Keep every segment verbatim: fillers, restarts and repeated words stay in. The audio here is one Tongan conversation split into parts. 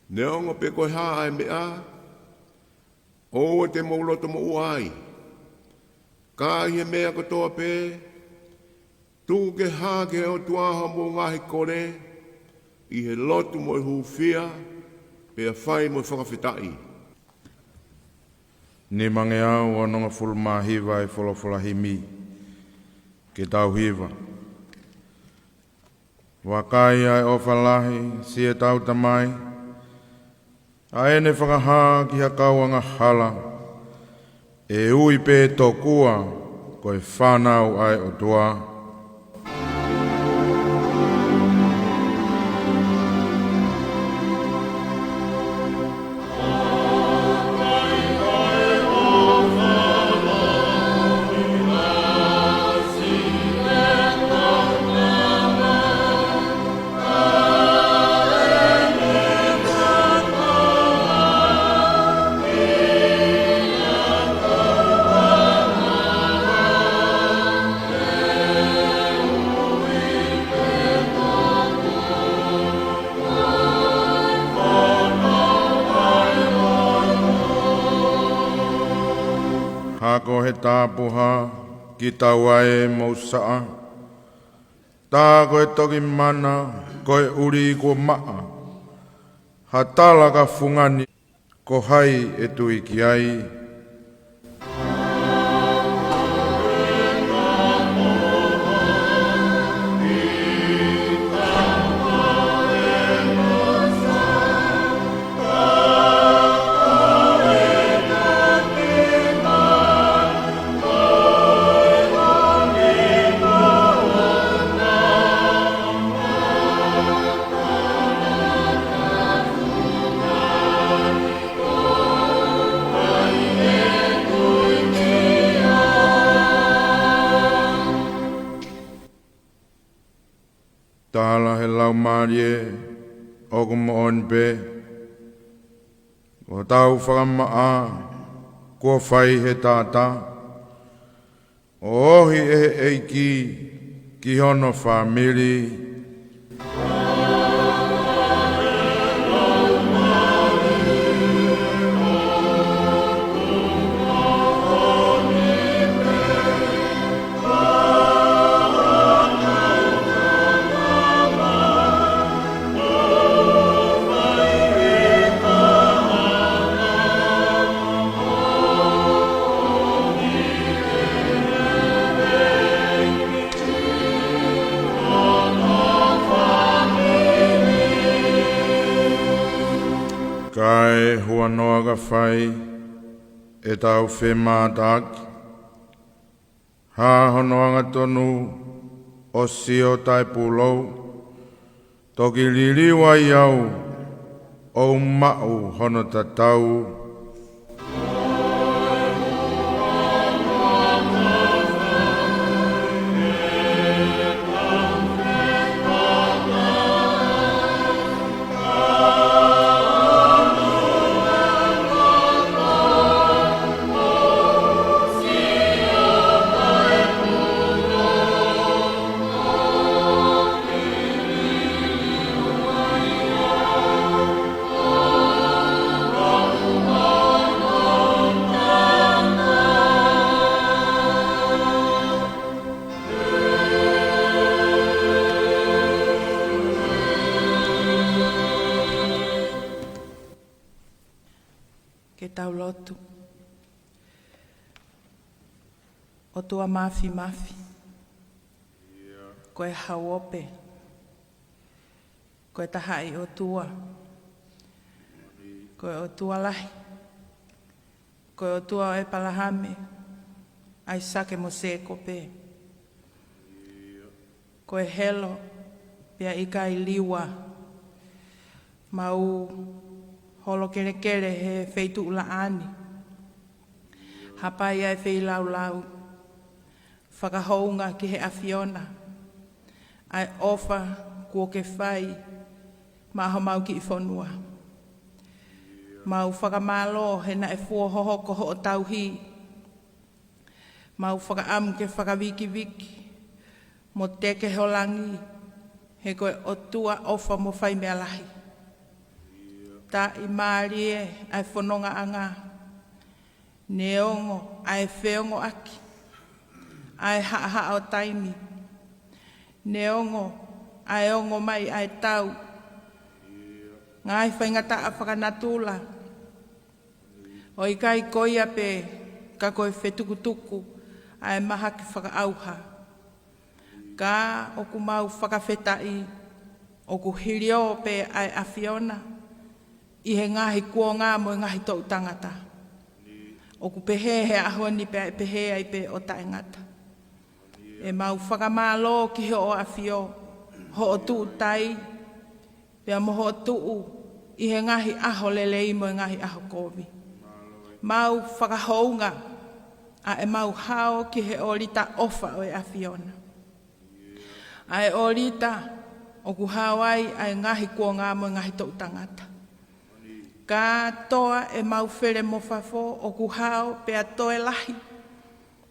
Neongo pe ko e hā ʻa e meʻa ʻoua te mou lotomoʻua ai, ka ʻi he meʻa kotoa pē, tuku ke hā ki he ʻOtua hoʻomou ngaahi kole ʻi he lotu mo e hūfia, pea fai mo e fakafetaʻi. Nimangeau onongofulu mā hiva, ʻa e folofola himi. Ke tau hiva. Vakai ʻa e ʻofa lahi siʻetau Tamai, ʻa ʻene fakahā ki ha kau angahala, ʻe ui pē tokua ko e fānau ʻa e ʻOtua. Hako he tāpuha ki taua ʻe mou saʻa. Tā ko e toki mana, ko e ʻuli kuo maʻa. Ha tala ka fungani, ko hai ʻe tui ki ai? Tala he Laumālie ʻoku moʻoni pē, ko hotau fakamaʻa kuo fai he taʻataʻa, ʻo ohi ʻe he ʻEiki ki hono fāmili. Kae huanoa ka fai ʻetau femātaaki, hā hono angatonu ʻo sio taʻepūlou, toki liliu ai au ʻo u maʻu hono tatau. Ke tau lotu. ʻOtua Māfimafi, ko e Hau Ope, ko e Tahaʻi ʻOtua, ko e ʻOtua Lahi, ko e ʻOtua ʻo ʻEpalahame, ʻAisake mo Sēkope. Ko e helo, pea ʻikai liua. Mau holo kelekele he feituʻu laʻā ni. Hapai ʻa e feilaulau, fakahounga ki he ʻAfiona ʻa e ʻofa kuo ke fai maʻa homau kiʻi fonua. Mau fakamālō he naʻe fuohohoko hoʻo tauhi. Mau fakaʻamu ke fakavikiviki mo teke ho langi, he ko e ʻOtua ʻofa mo fai meʻa lahi. Taʻimālie ʻa e fonongaʻanga, neongo ʻa e feongoʻaki ʻa e haʻahaʻa ʻo taimi, neongo ʻa e ongo mai ʻa e tau, ngaahi faingataʻa fakanatula, ʻo ʻikai ko ia pē ka ko e fetukutuku ʻa e mahaki fakaʻauha. Ka ʻoku mau fakafetaʻi, ʻoku hiliō pē ʻa e ʻAfiona ʻi he ngaahi kuonga mo e ngaahi toʻu tangata. ʻOku pehē he ʻaho ni pea ʻe pehē ai pē ʻo taʻengata. ʻE mau fakamālō ki hoʻo ʻAfio, hoʻo tuʻu tai, pea mo hoʻo tuʻu ʻi he ngaahi ʻaho lelei mo e ngaahi ʻaho kovi. Mau fakahounga ʻa ʻemau hao ki he ʻolita ʻofa ʻo e ʻAfiona. ʻA e ʻolita ʻoku hao ai ʻa e ngaahi kuonga mo e ngaahi toʻu tangata. Kātoa ʻemau fele mo fafo ʻoku hao pea toe lahi,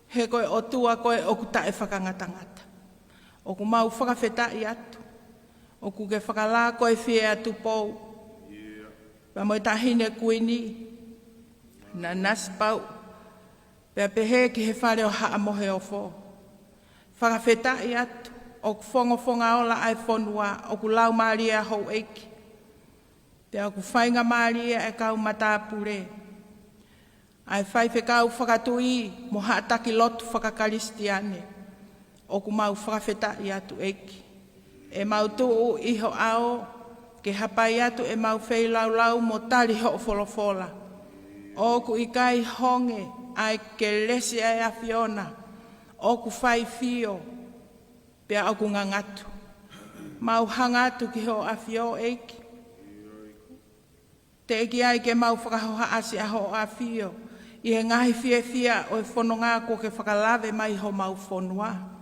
he ko e ʻOtua koe ʻoku taʻefakangatangata. ʻOku mau fakafetaʻi atu, ʻoku ke fakalā ko e fie ʻa Tupou, pea mo e Taʻahine Kuini, Nanasipauʻu, pea pehē ki he fale ʻo Haʻa Moheofo. Fakafetaʻi atu, ʻoku fongofonga ola ʻa e fonua, ʻoku laumālie ʻa houʻeiki, pea ʻoku faingamālie ʻa e kau matāpule, ʻa e faifekau fakatuʻi mo haʻa taki lotu fakakalisitiane. ʻOku mau fakafetaʻi atu ʻEiki, ʻemau tuʻu ʻi ho ʻao ke hapai atu ʻemau feilaulau mo tali hoʻo folofola. ʻOku ʻikai honge ʻa e kelesi ʻa e ʻAfiona, ʻoku faifio pea ʻoku ngangatu. Mau hanga atu ki hoʻo ʻAfio ʻEiki, teʻeki ai ke mau fakahohaʻasi ʻa hoʻo ʻAfio ʻi he ngaahi fiefia ʻo e fononga kuo ke fakalave mai homau fonua.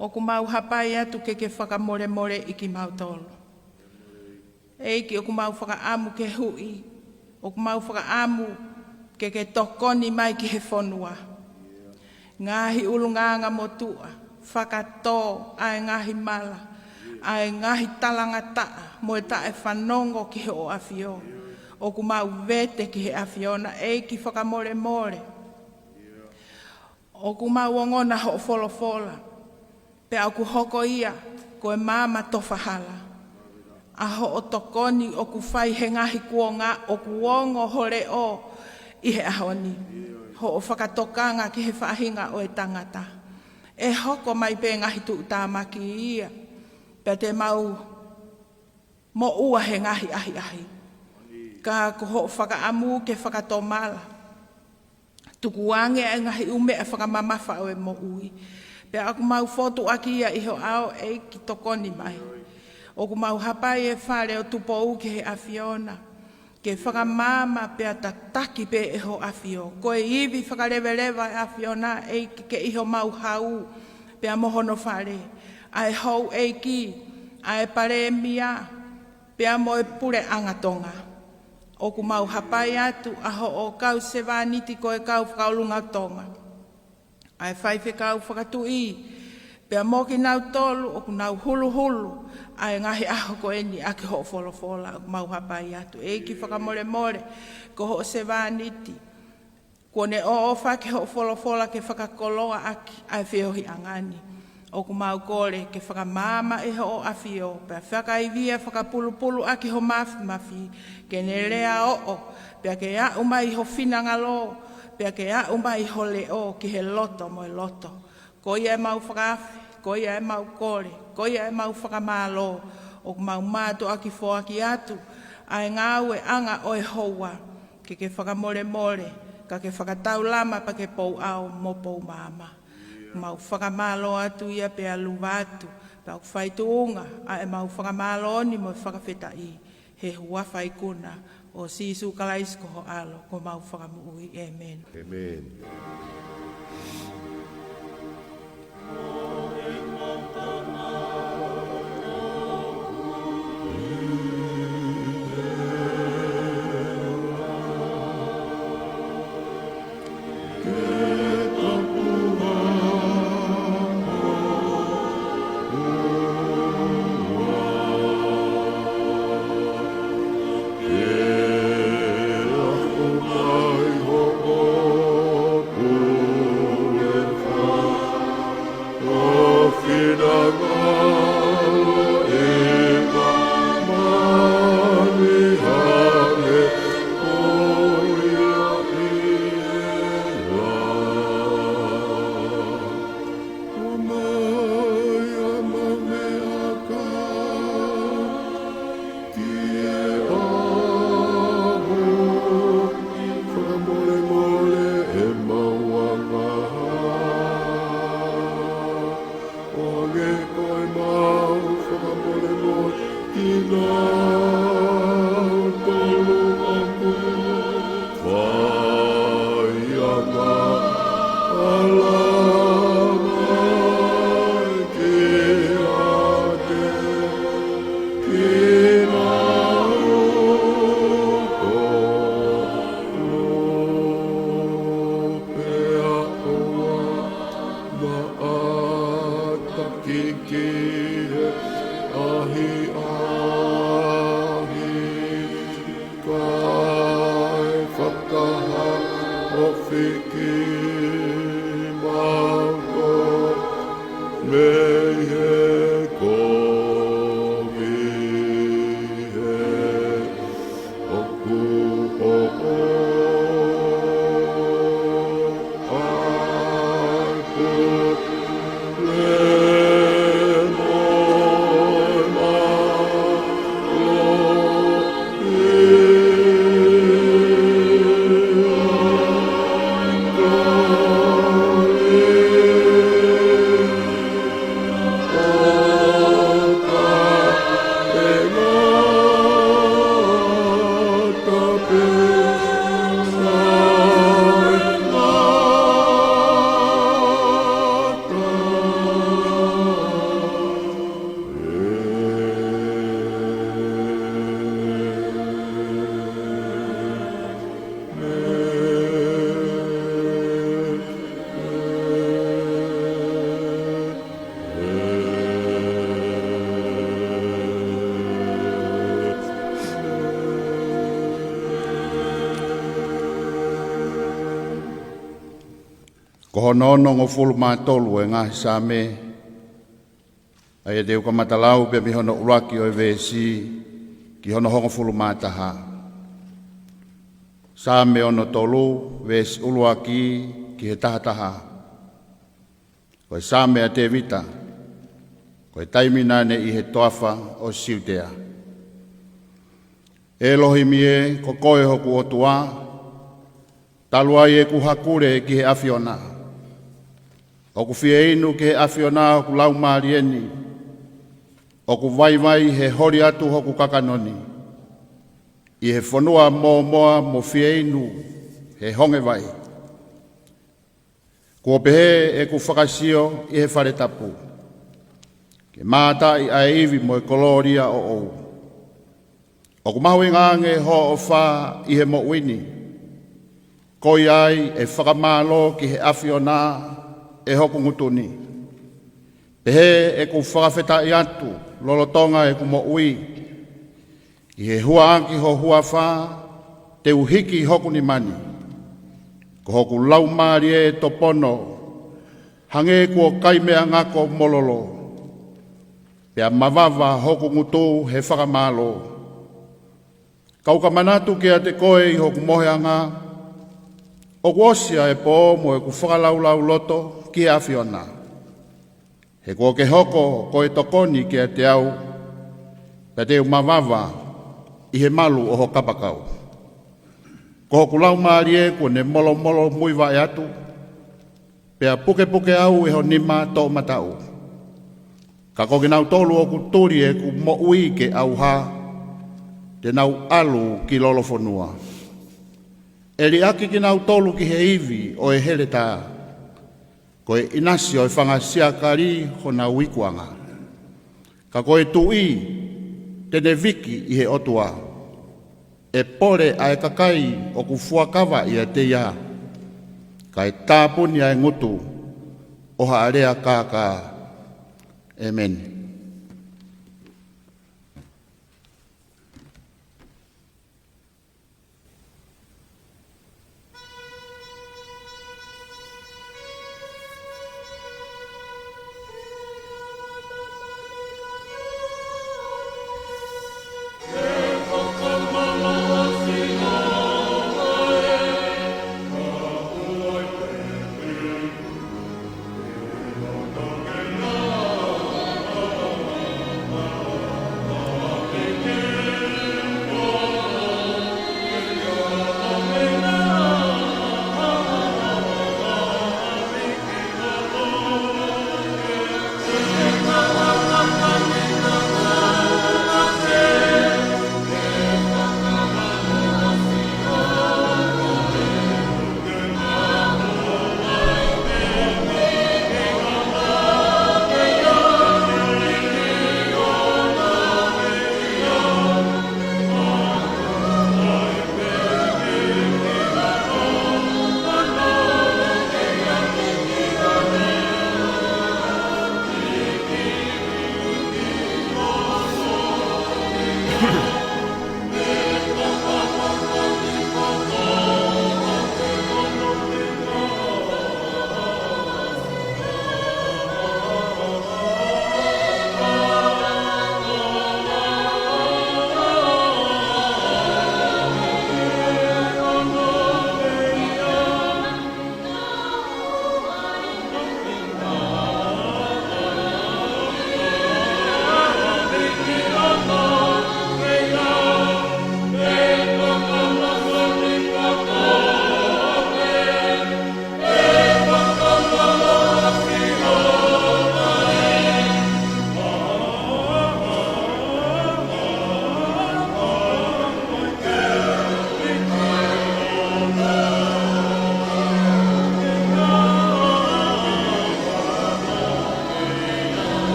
ʻOku mau hapai atu ke ke fakamolemoleʻi kimautolu. ʻEiki, ʻoku mau fakaʻamu ke huʻi, ʻoku mau fakaʻamu ke ke tokoni mai ki he fonua. Ngaahi ʻulungaanga motuʻa, fakatō ʻa e ngaahi mala, ʻa e ngaahi talangataʻa mo e taʻefanongo ki hoʻo ʻAfio. ʻOku mau vete ki he ʻAfiona, ʻEiki, fakamolemole. ʻOku mau ongona hoʻo folofola, pea ʻoku hoko ia ko e maama tofa hala ʻa hoʻo tokoni ʻoku fai he ngaahi kuonga. ʻOku ongo ho leʻo ʻi he ʻaho ni, hoʻo fakatokanga ki he faʻahinga ʻo e tangata. ʻE hoko mai pē ngaahi tuʻutāmaki ia, pea te mau moʻua he ngaahi ʻahiʻahi. Ka ko hoʻo fakaʻamu ke fakatomala, tukuange ʻa e ngaahi ʻū meʻa fakamamafa ʻo e moʻui. Pea ʻoku mau fotu ʻaki ia ʻi ho ʻao, ʻEiki, tokoni mai. ʻOku mau hapai e fale ʻo Tupou ki he ʻAfiona, ke fakamaama pea tataki pē ʻe ho ʻAfio. Ko e ivi fakaleveleva ʻa e ʻAfiona, ʻEiki, ke ʻi homau hau pea mo hono fale, ʻa e houʻeiki, ʻa e palēmia, pea mo e puleʻanga Tonga. ʻOku mau hapai atu ʻa hoʻo kau sevāniti ko e kau fakaʻulungaanga Tonga, ʻa e faifekau fakatuʻi, pea mo kinautolu ʻoku nau huluhulu ʻa e ngaahi ʻaho ko eni ʻaki hoʻo folofola. ʻOku mau hapai atu, ʻEiki, fakamolemole, ko hoʻo sevāniti kuo ne ʻoʻofa ki hoʻo folofola ke fakakoloa ʻaki ʻa e feohiʻanga ni. ʻOku mau kole ke fakamaama ʻe hoʻo ʻAfio, pea fakaivia, fakapulupulu ʻaki ho māfimafi, ke ne lea ʻoʻo, pea ke aʻu mai ho finangalo, pea ke aʻu mai ho leʻo ki he loto mo e loto. Ko ia ʻemau fakaafe, ko ia ʻemau kole, ko ia ʻemau fakamālō. ʻOku mau mātuʻaki foaki atu ʻa e ngāueʻanga ʻo e houa, ke ke fakamolemole, ka ke fakataulama pea ke pou ʻao mo pou maama. Mau fakamālō atu ia pea luva atu, pea ʻoku fai tuʻunga ʻa ʻemau fakamālō ni mo e fakafetaʻi he huafa ikuna ʻo Sīsū Kalaisi ko ho ʻAlo, ko homau Fakamoʻui. ʻĒmeni. ʻĒmeni. Ko hono onongofulu mā tolu e ngaahi Saame, ʻa ia te u kamata lau pē mei hono ʻuluaki ʻo e veesi ki hono hongofulu mā taha. Saame ono tolu, veesi ʻuluaki ki he taha taha. Ko e Saame ʻa Tēvita, ko e taimi naʻa ne ʻi he toafa ʻo Siutea. ʻElohimi ē, ko koe hoku ʻOtua, talu ai ʻeku hakule ki he ʻAfiona. ʻOku fie inu ki he ʻAfiona hoku laumālie ni, ʻoku vaivai he holi atu hoku kakano ni. ʻI he fonua mōmoa mo fie inu he honge vai. Kuo pehē ʻeku fakasio ʻi he fale tapu, ke mātaʻi ʻa e ivi mo e kolōlia ʻoʻou. ʻOku mahuʻinga ange hoʻo ʻofa ʻi he moʻui ni. Ko ia ai ʻe fakamālō ki he ʻAfiona ʻe hoku ngutu ni. Pehē ʻeku fakafetaʻi atu lolotonga ʻeku moʻui. ʻI he huaʻaki ho huafa te u hiki hoku nima ni. Ko hoku laumālie ʻe topono, hangē kuo kai meʻangako mololo. Pea mavava hoku ngutu he fakamālō. Kau ka manatu kiate koe ʻi hoku moheʻanga, ʻoku ʻosi ʻa e pō mo ʻeku fakalaulauloto ki he ʻAfiona. He kuo ke hoko ko e tokoni kiate au, pea te u mavava ʻi he malu ʻo ho kapakau. Ko hoku laumālie kuo ne molomolo muivaʻe atu, pea pukepuke au ʻe ho nima toʻomataʻu. Ka ko kinautolu ʻoku tuli ʻeku moʻui ke ʻauha, te nau ʻalu ki lolofonua. ʻE liʻaki kinautolu ki he ivi ʻo e heletā, ko e ʻinasi ʻo e fanga siakali honau ikuʻanga. Ka ko e tuʻi te ne viki ʻi he ʻOtua. ʻE pole ʻa e kakai ʻoku fuakava ʻiate ia, kae tāpuni ʻa e ngutu ʻo ha alea kākā. ʻEmeni.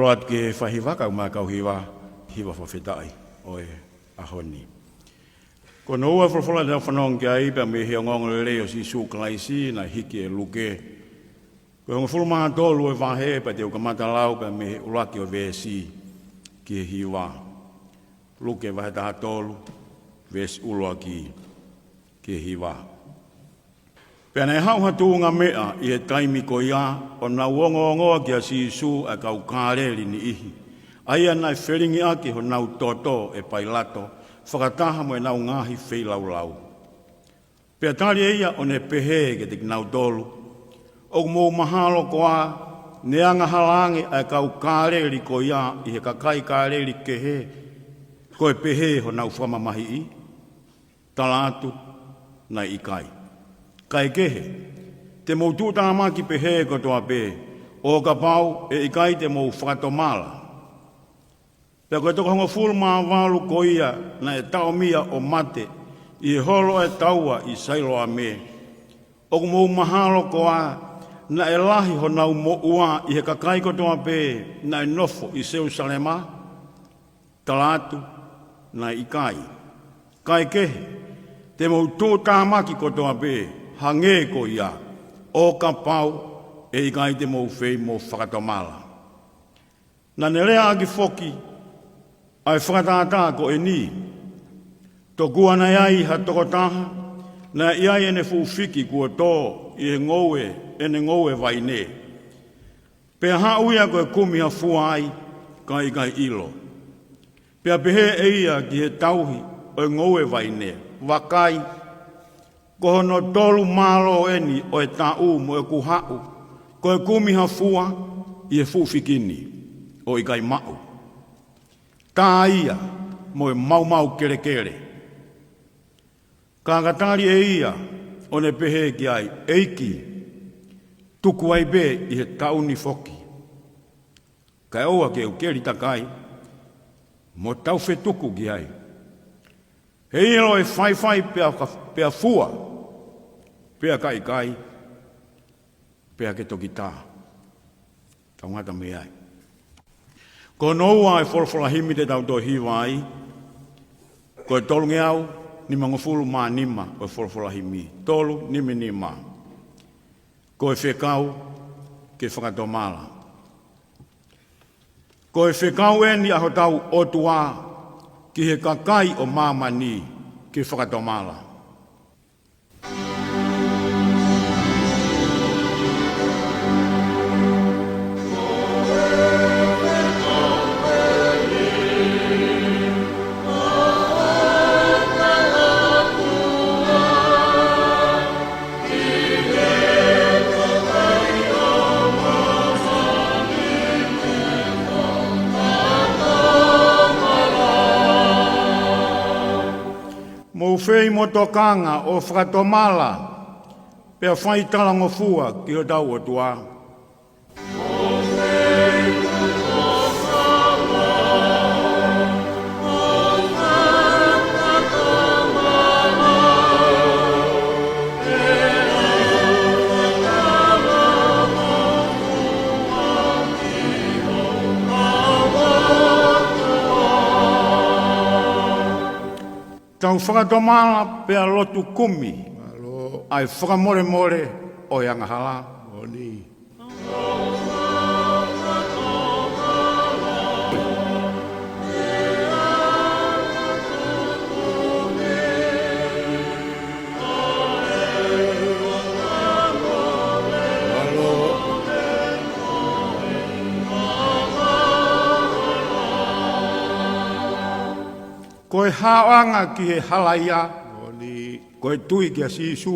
Atu ki he faʻahiva kae ʻumaʻā e kau hiva, hiva fakafetaʻi ʻo e ʻaho ni. Ko hono ua e folofola te tau fanongo ki ai pea mei he ongoongolelei ʻo Sīsū Kalaisi naʻe hiki ʻe Luke. Ko e hongofulu mā tolu e vahe pea te u kamata lau pea mei he ʻuluaki ʻo e veesi ki he hiva. Luke vahe taha tolu, veesi ʻuluaki ki he hiva. Pea naʻe haʻu ha tuʻunga meʻa ʻi he taimi ko ia, ʻo nau ongoongoa kia Sīsū ʻa e kau Kāleli niʻihi, ʻa ia naʻe felingiʻaki honau toto ʻe Pailato, fakataha mo ʻenau ngaahi feilaulau. Pea tali ʻe ia ʻo ne pehē kiate kinautolu, ʻOku mou mahalo koā ne angahala ange ʻa e kau Kāleli ko ia ʻi he kakai Kāleli kehe, ko e pehē honau fakamamahiʻi? Tala atu, naʻe ʻikai. Kae kehe, te mou tuʻutāmaki pehē kotoa pē, ʻo kapau ʻe ʻikai te mou fakatomala. Pea ko e toko hongofulu mā valu ko ia naʻe taʻomia ʻo mate ʻi he holo ʻo e taua ʻi Sailoame, ʻoku mou mahalo koā naʻe lahi honau moʻua ʻi he kakai kotoa pē naʻe nofo ʻi Selusalema? Tala atu, naʻe ʻikai. Kae kehe, te mou tuʻutāmaki kotoa pē hangē ko ia, ʻo kapau ʻe ʻikai te mou fei mo fakatomala. Naʻa ne leaʻaki foki ʻa e fakatātā ko eni, Tokua naʻe ʻi ai ha tokotaha naʻe ʻi ai ʻene fuʻu fiki kuo tō ʻi he ngoue, ʻene ngoue vaine. Pea haʻu ia ko e kumi ha fua ai, kae ʻikai ʻilo. Pea pehē ʻe ia ki he tauhi ʻo e ngoue vaine, Vakai, ko hono tolu mālō eni ʻo e taʻu mo ʻeku haʻu ko e kumi ha fua ʻi he fuʻu fiki ni, ʻo ʻikai maʻu. Tā ia mo e maumau kelekele. Ka ka tali ʻe ia, ʻo ne pehē ki ai, ʻEiki, tuku ai pē ʻi he taʻu ni foki. Kae ʻoua ke u keli takai, mo tau fetuku ki ai. Heiʻilo ʻe faifai pea ka, pea fua, pea ka ʻikai, pea ke toki tā. Tau ngata mei ai. Ko hono ua e folofola himi te tau toe hiva ai, ko e tolungeau nimangofulu mā nima ʻo e folofola himi, tolu nima nima. Ko e fekau ke fakatomala. Ko e fekau eni ʻa hotau ʻOtua ki he kakai ʻo māmani ke fakatomala. Mou fei mo tokanga ʻo fakatomala, pea fai talangofua ki hotau ʻOtua. Tau fakatomala pea lotu kumi ʻa e fakamolemole ʻo e angahala. Ko e haoʻanga ki he halaia, ko e tui kia Sīsū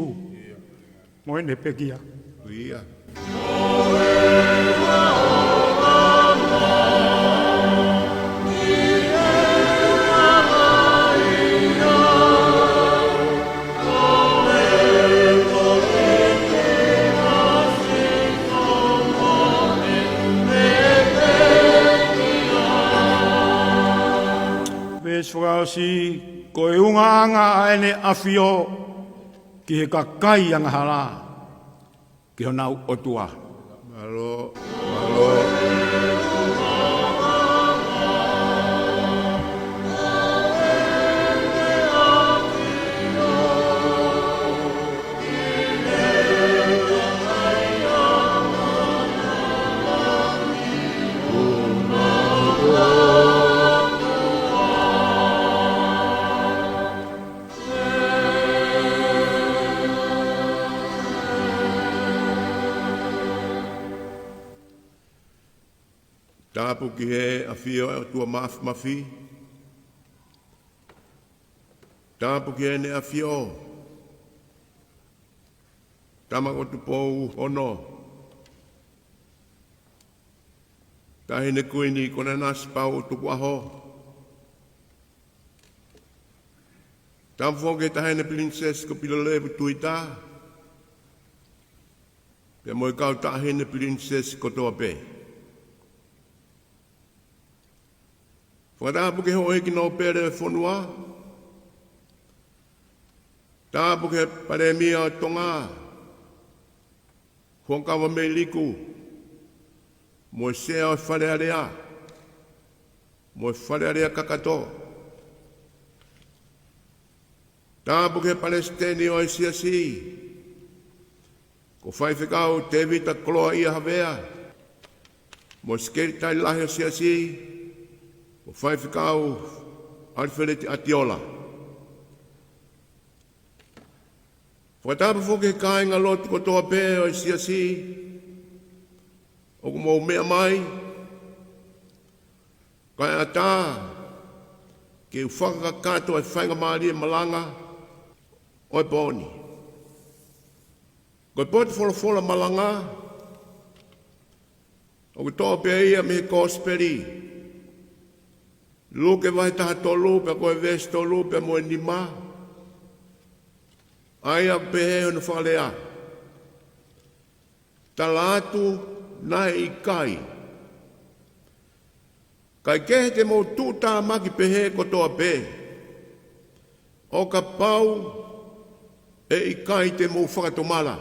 mo ʻene pekia. Veesi fakaʻosi, ko e ungaʻanga ʻa ʻEne ʻAfio ki he kakai angahala, ki honau ʻOtua. Mālō, mālō. Tapu ki he ʻafio ʻa e ʻOtua Māfimafi. Tapu ki heʻene ʻafio Tama ko Tupou Ono, Taʻahine Kuini ko Nanasipauʻu Tukuʻaho. Tapu foki ki he Taʻahine Pilinisesi ko Pilolevu Tuita, pea mo e kau Taʻahine Pilinisesi kotoa pē. Fakatapu ki he houʻeiki nōpele ʻo e fonua. Tapu ki he Palēmia ʻo Tonga, Huʻakavameiliku, mo e Sea ʻo e Fale Alea, mo e Fale Alea kakato. Tapu ki he Palesiteni ʻo e Siasi, ko Faifekau Tēvita Koloaʻia Havea, mo e Sekelitali Lahi ʻo e Siasi, ko Faifekau ʻAlifeleti ʻAtiola. Fakatapu foki ki he kāingalotu kotoa pē ʻo e Siasi ʻoku mou meʻa mai, kae ʻatā ke u fakakakato e faingamālie malanga ʻo e pō ni. Ko e potu folofola malanga ʻoku toʻo pē ia mei he Kosipeli Luke vahe taha tolu, pea ko e veesi tolu pea mo e nima. ʻA ia ʻoku pehē hono fakalea: Tala atu naʻe ʻikai. Kae kehe, te mou tuʻutāmaki pehē kotoa pē, ʻo kapau ʻe ʻikai te mou fakatomala.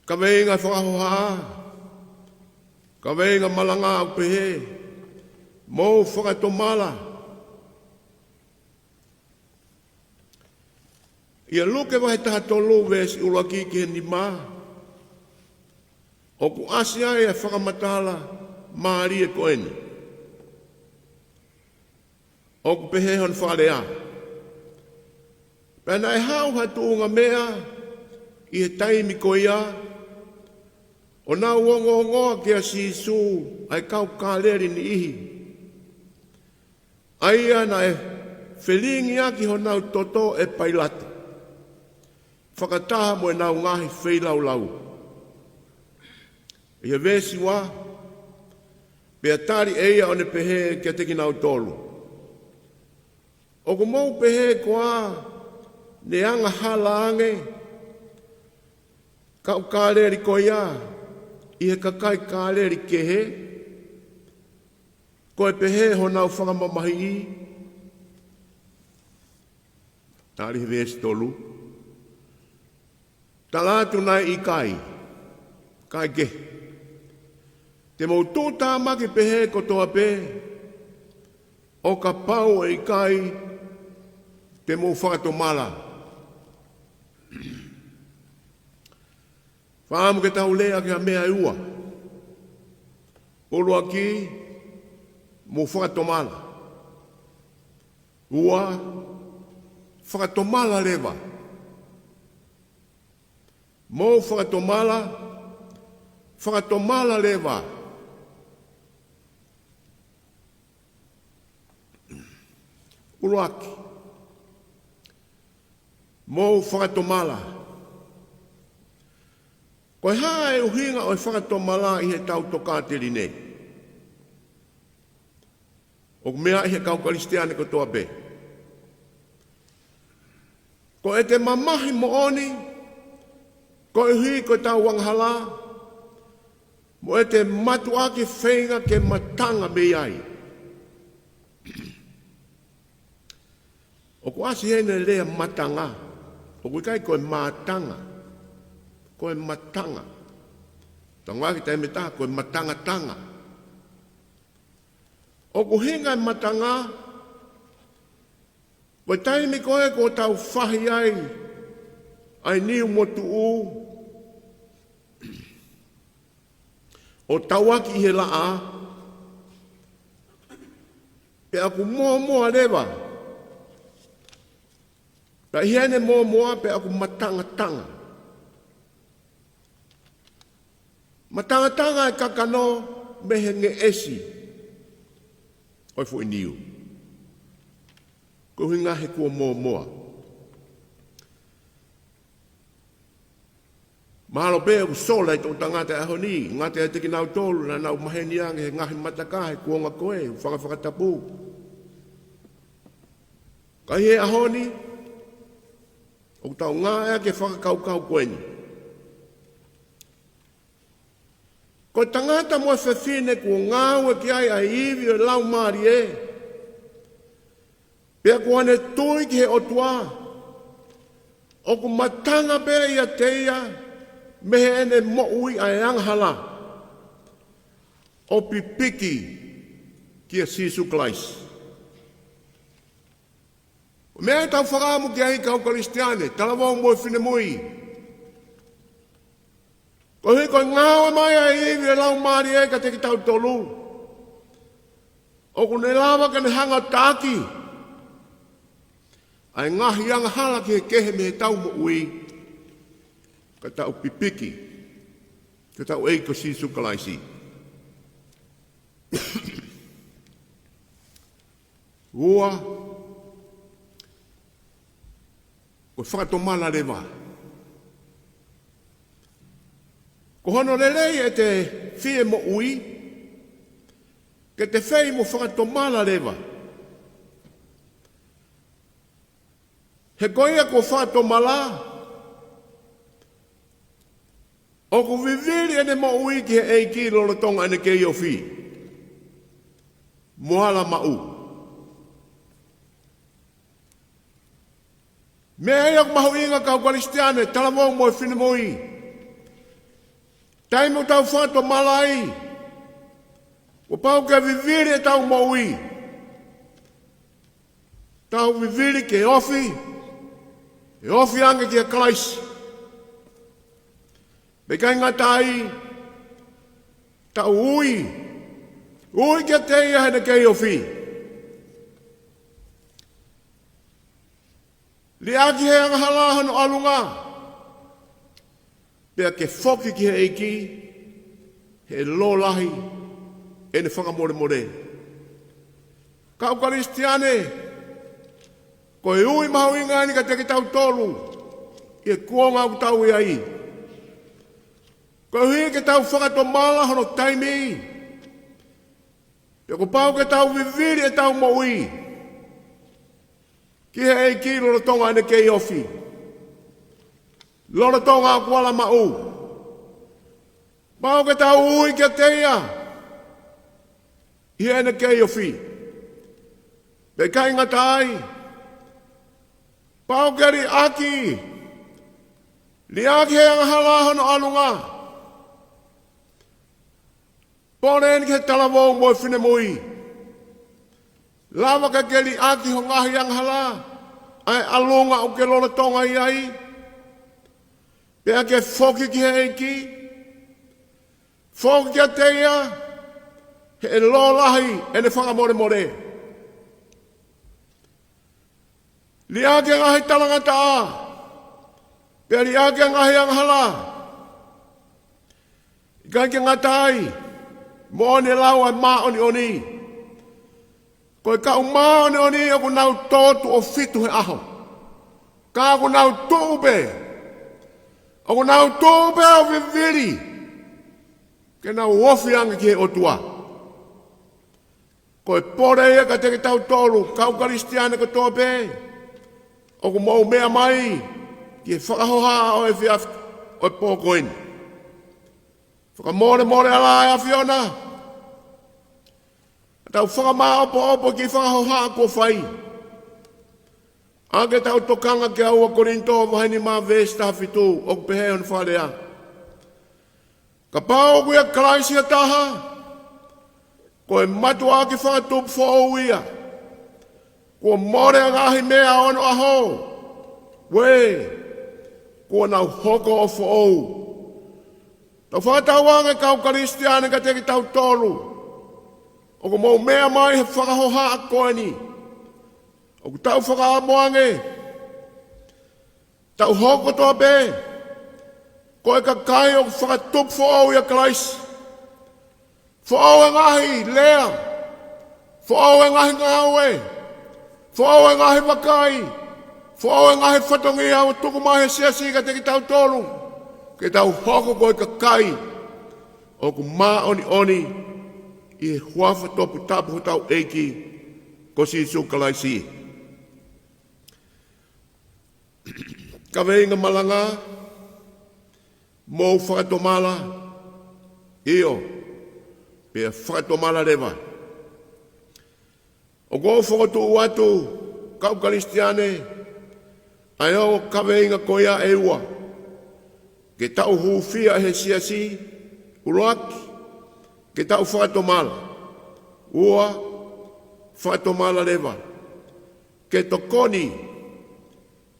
Kaveinga fakahohaʻa, kaveinga malanga ʻoku pehē: Mou fakatomala. ʻIa Luke vahe taha tolu veesi ʻuluaki ki he nima, ʻoku ʻasi ai e fakamatala mālie ko eni. ʻOku pehē hono fakalea: Pea naʻe haʻu ha tuʻunga meʻa ʻi he taimi ko ia, ʻo nau ongoongoa kia Sīsū ʻa e kau Kāleli niʻihi, ʻa ia naʻe felingiʻaki honau toto ʻe Pailato, fakataha mo ʻenau ngaahi feilaulau. ʻI he veesi ua: Pea tali ʻe ia ʻo ne pehē kiate kinautolu: ʻOku mou pehē koā ne angahala ange kau Kāleli ko ia ʻi he kakai Kāleli kehe, ko e pehē honau fakamamahiʻi? Tali he veesi tolu: Tala atu naʻe ʻikai. Kae kehe, te mou tuʻutāmaki pehē kotoa pē, ʻo kapau ʻe ʻikai te mou fakatomala. Fakaʻamu ke tau lea ki ha meʻa ʻe ua. ʻUluaki, mou fakatomala. Ua, fakatomala leva. Mou fakatomala, fakatomala leva. ʻUluaki, mou fakatomala. Ko e hā e ʻuhinga ʻo e fakatomala ʻi heʻetau tokāteline? ʻOku meaʻi ʻe he kau Kalisitiane kotoa pē. Ko ʻete mamahi moʻoni koeʻuhi ko ʻetau angahala, mo ʻete mātuʻaki feinga ke matanga mei ai. ʻOku ʻasi heni e lea matanga. ʻOku ʻikai ko e mātanga. Ko e matanga. Tangaki taimi ʻe taha ko e matangatanga. ʻOku ʻuhinga e matanga, ko e taimi ko ē ʻoku tau fahi ai ʻa e niu mo tuʻu, ʻo tauaki ʻi he laʻā, pea ʻoku mōmoa leva. Pea ʻi heʻene mōmoa pea ʻoku matangatanga. Matangatanga e kakano mei he ngeʻesi ʻo e foʻi niu. Ko e ʻuhinga he kuo mōmoa. Mahalo pē ʻoku sola e toʻu tangata ʻi he ʻaho ni, ngata ʻiate kinautolu naʻa nau maheni ange he ngaahi mataka he kuonga ko ē, hūfanga fakatapu. Ka ʻi he ʻaho ni, ʻoku tau ngāueʻaki e fakakaukau ko eni. Ko e tangata mo e fefine kuo ngāueʻaki ai ʻa e ivi ʻo e Laumālie, pea kuo ne tui ki he ʻOtua, ʻoku matanga pē ʻiate ia mei heʻene moʻui ʻa e angahala, ʻo pipiki kia Sīsū Kalaisi. Ko e meʻa ʻoku tau fakaʻamu ki ai kau Kalisitiane, talavou mo e finemui. Koeʻuhi ko e ngāue mai ʻa e ivi ʻo e Laumālie kiate kitautolu, ʻoku ne lava ke ne hanga ʻo taʻaki ʻa e ngaahi angahala kehekehe mei heʻetau moʻui, ka tau pipiki ki hotau ʻEiki ko Sīsū Kalaisi. Ua, ko e fakatomala leva. Ko hono lelei ʻete fie moʻui, ke te fai mo fakatomala leva. He ko ia kuo fakatomala, ʻoku vivili ʻene moʻui ki he ʻEiki lolotonga ʻene kei ofi mo ala maʻu. Meʻa ia ʻoku mahuʻinga kau Kalisitiane, talavou mo e finemui. Taimi ʻoku tau fakatomala ai, kuo pau ke vivili ʻetau moʻui. Tau vivili ke ofi, ʻe ofi ange kia Kalaisi. Pea ʻikai ngata ai, tau ui, ui kiate ia heʻene kei ofi. Liʻaki he angahala hono ʻalunga, pea ke foki ki he ʻEiki he lōlahi ʻene fakamolemole. Kau Kalisitiane, ko e ui mahuʻinga eni kiate kitautolu ʻi he kuonga ʻoku tau ʻi ai. Koeʻuhi ke tau fakatomala hono taimi, pea kuo pau ke tau vivili ʻetau moʻui ki he ʻEiki lolotonga ʻene kei ofi, lolotonga ʻoku ala maʻu. Pau ke tau ui kiate ia ʻi heʻene kei ofi. Pea ʻikai ngata ai, pau ke liʻaki, liʻaki he angahala hono ʻalunga. Pole eni ki he talavou mo e finemui. Lava ke ke liʻaki ho ngaahi angahala, ʻa e ʻalunga ʻoku ke lolotonga ʻi ai, pea ke foki ki he ʻEiki. Foki kiate ia he lōlahi ʻene fakamolemole. Liʻaki e ngaahi talangataʻa, pea liʻaki e ngaahi angahala. ʻIkai ke ngata ai, moʻoni e lau ʻa e māʻoniʻoni. Ko e kau māʻoniʻoni ʻoku nau tō tuʻo fitu he ʻaho, ka ʻoku nau tuʻu pē, ʻoku nau tuʻu pē ʻo vivili ke nau ofi ange ki he ʻOtua. Ko e pole ia kiate kitautolu kau Kalisitiane kotoa pē ʻoku mou meʻa mai ki he fakahohaʻa ʻo e efiafi ʻo e pō ko eni. Fakamolemole ʻa e ʻAfiona, tau fakamāʻopoʻopo ki he fakahohaʻa kuo fai. ʻA ke tau tokanga ki he ua Kolinitō vahe nima veesi taha fitu, ʻoku pehē hono fakalea: Kapau ʻoku ʻia Kalaisi ha taha, ko e mātuʻaki fakatupu foʻou ia. Kuo mole ʻa e ngaahi meʻa ʻo onoʻaho, ue, kuo nau hoko ʻo foʻou. Tau fakatauange kau Kalisitiane kiate kitautolu ʻoku mou meʻa mai he fakahohaʻa ko eni. ʻOku tau fakaʻamu ange, tau hoko kotoa pē Ko e kakai ʻoku fakatupu foʻou ʻia Kalaisi. Foʻou e ngaahi lea. Foʻou e ngaahi ngāue. Foʻou e ngaahi vakai. Foʻou e ngaahi fatongia ʻoku tuku mai he siasi kiate kitautolu. Ke tau hoko ko e kakai ʻoku māʻoniʻoni ʻi he huafa toputapu hotau ʻEiki ko Sīsū Kalaisi. Kaveinga malanga, mou fakatomala, ʻio, pea fakatomala leva. ʻOku ou fokotuʻu atu, kau Kalisitiane, ʻa e ongo kaveinga ko ia ʻe ua. Ke tau hūfia he siasi, ʻuluaki, ke tau fakatomala. Ua, fakatomala leva. Ke tokoni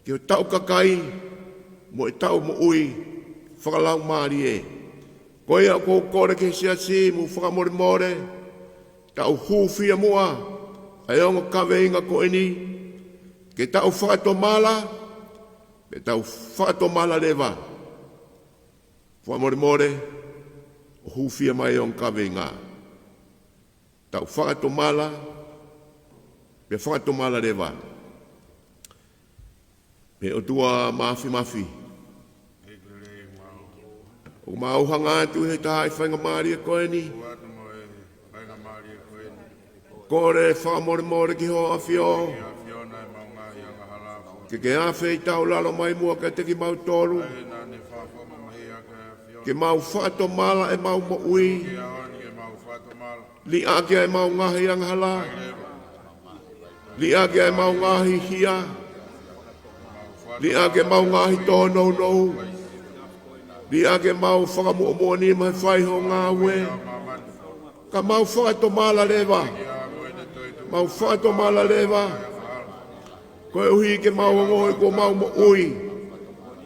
ki hotau kakai mo ʻetau moʻui fakalaumālie. Ko ia ʻoku ou kole ki he siasi, mou fakamolemole, tau hūfia muʻa ʻa e ongo kaveinga ko eni, ke tau fakatomala, ke tau fakatomala leva. Fakamolemole, ʻo hūfia mai e ongo kaveinga. Tau fakatomala, pea fakatomala leva. Pea ʻOtua Māfimafi, ʻoku mau hanga atu he taha e faingamālie ko eni. Kole fakamolemole ki ho ʻAfio. Ke ke ʻafeitaulalo mai muʻa kiate kimautolu. Ke mau fakatomala ʻemau moʻui. Liʻaki ʻemau ngaahi angahala. Liʻaki ʻemau ngaahi hia. Liʻaki ʻemau ngaahi tōnounou. Liʻaki ʻemau fakamuʻomuʻa nima he fai ho ngāue. Ka mau fakatomala leva. Mau fakatomala leva. Koeʻuhi ke mau ongoʻi kuo mau moʻui.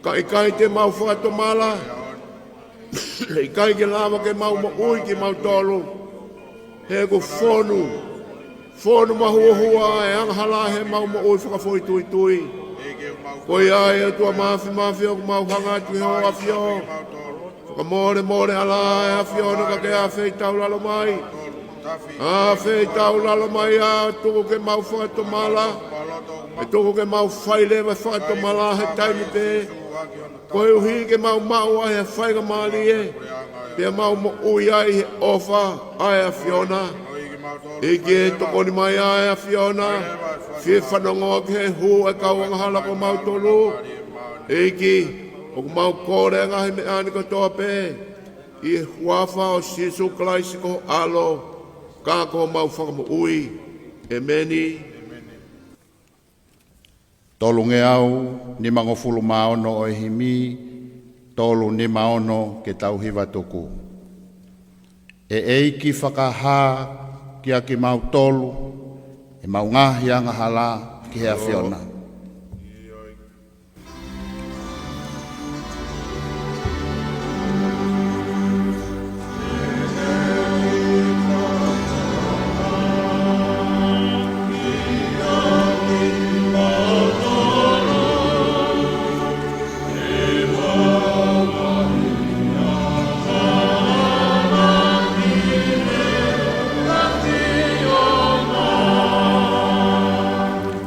Ka ʻikai te mau fakatomala, ʻikai ke lava ke mau moʻui kimautolu. He ʻoku fonu, fonu mahuohua e angahala heʻemau moʻui fakafoʻituitui. Ko ia ʻe ʻOtua Māfimafi ʻoku mau hanga atu he ho ʻAfio. Fakamolemole ala ʻe ʻAfiona ka ke ʻafeitaulalo mai. ʻAfeitaulalo mai ʻa tuku ke mau fakatomala. ʻE tuku ke mau fai leva fakatomala he taimi pē. Koeʻuhi ke mau maʻu ai ha faingamālie. Pea mau moʻui ai he ʻofa ʻa e ʻAfiona. ʻEiki ʻe tokoni mai ʻa e ʻAfiona. Fie fanongoa ki he hū ʻa e kau angahala ko mautolu. ʻEiki, ʻoku mau kole ʻa e ngaahi meʻa ni kotoa pē. ʻI he huafa ʻo Sīsū Kalaisi ko ho ʻAlo, ka ko homau Fakamoʻui. ʻEmeni. Tolungeau nimangofulu mā ono ʻo e himi, tolu nima ono ke tau hiva tuku. ʻE ʻEiki fakahā kiate kimautolu ʻemau ngaahi angahala ki he ʻAfiona.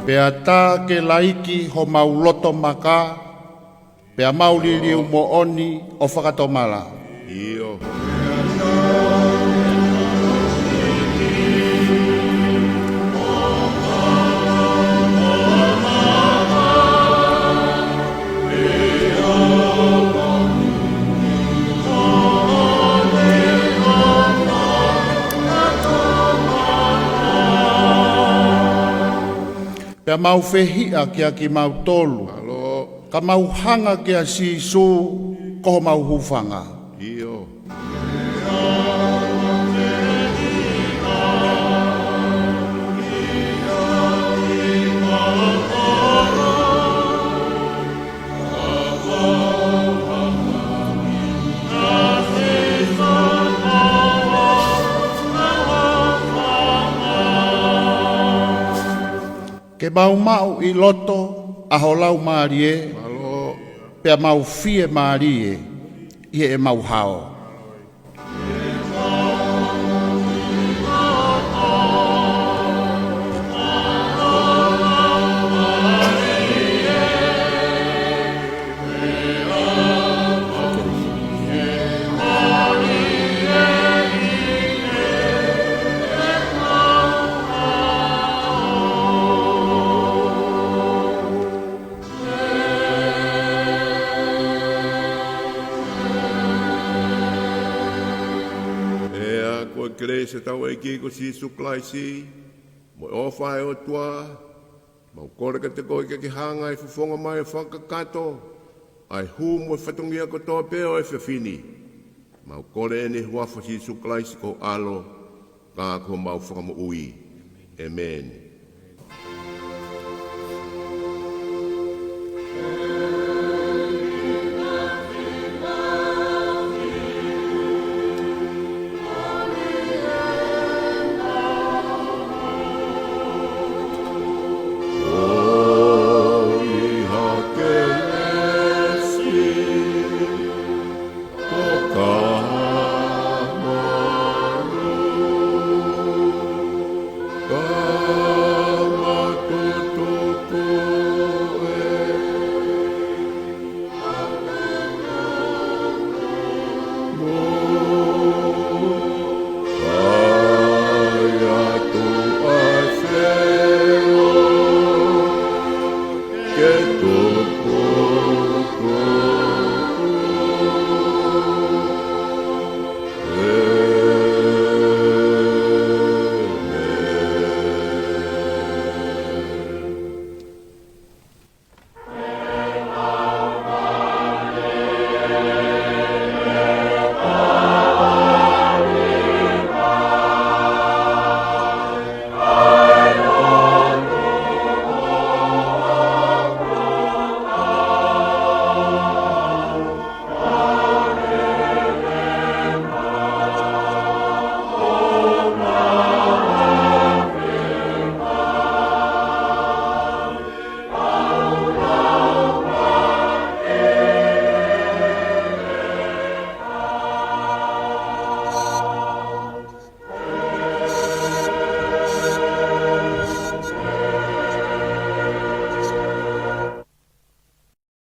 Pea tā ke laiki homau loto maka, pea mau liliu moʻoni ʻo fakatomala. ʻIo. Pea mau fehiʻa kiate kimautolu. Mālō. Ka mau hanga kia Sīsū ko homau hūfanga. ʻIo. Ke mau maʻu ʻi loto ʻa ho Laumālie. Mālō. Pea mau fiemālie. ʻi heʻemau hao. Pea ko e kelesi ʻa hotau ʻEiki ko Sīsū Kalaisi, mo e ʻofa ʻa e ʻOtua, mau kole kiate koe ke ke hanga ʻo fofonga mai ʻo fakakakato ʻa e hū mo e fatongia kotoa pē ʻo e efiafi ni. Mau kole ʻeni ʻi he huafa ʻo Sīsū Kalaisi ko ho ʻAlo, ka ko homau Fakamoʻui. ʻĒmeni.